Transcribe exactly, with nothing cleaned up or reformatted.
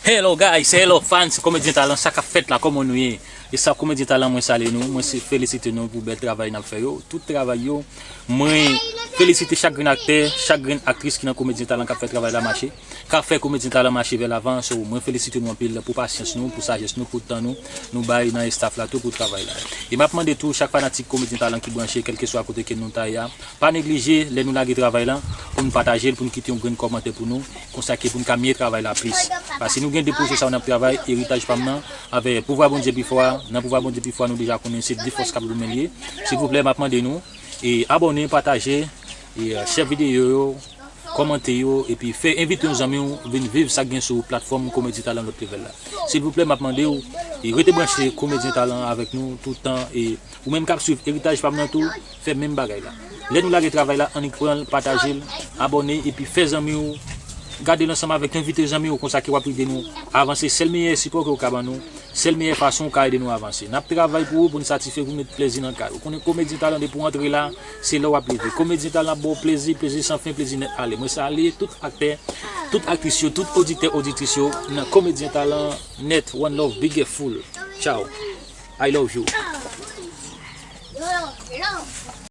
Hello guys, hello fans, Komedyen Talan, sa k ap fèt la, kòman nou ye? E sa, Komedyen Talan, mwen salye nou, mwen se felisite nou pou bèl travay n ap fè yo, tout travay yo. Mwen felisite chak grenn aktè, chak grenn aktris ki nan Komedyen Talan k ap fè travay la mache, k ap fè Komedyen Talan mache vè lavan. So, mwen felisite nou anpil pou pasyans nou, pou sajès nou, pou tan nou, nou bay nan staff la tou pou travay la. E m ap mande tou chak fanatik Komedyen Talan ki branche, kèlkeswa kote ke nou ta ye a, pa neglije, lè nou lage travay la, pou nou pataje l, pou nou kite yon grenn kòmantè pou nou, konsa ke pou nou ka miye travay la plis. Paske nou gen de pwojè sa yo n ap travay, Eritaj pa m nan, avè pouvwa Bondye pi fò a, nan pouvwa Bondye pi fò a, nou deja konnen se de fòs k ap goumen l ye. Silvouplè, m ap mande nou, e abòne, pataje, e share videyo yo, kòmante yo, epi fè envite yon zanmi w vin viv sa k gen sou platfòm Komedyen Talan Lòt Level la. Silvouplè, m ap mande w, e rete branche Komedyen Talan avèk nou tout tan, e ou menm k ap swiv Eritaj pa m nan tou, fè menm bagay la. Lè nou lage travay la, annik pran l, pataje l, abòne, epi fè zanmi w gade l ansanm avèk, envite zanmi w, konsa ke w ap ede nou avanse. Sèl meyè sipò ke w ka ban nou, sèl meyè fason w ka ede nou avanse. N ap travay pou ou, pou n satisfè, pou n met plezi nan kay ou. Konnen Komedyen Talan depi w antre la, se la w ap leve. Komedyen Talan ap ba w plezi, plezi san fen, plezi nèt ale. Mwen salye tout aktè, tout aktris yo, tout oditè, oditris yo nan Komedyen Talan nèt. One love, big up full. Ciao. I love you.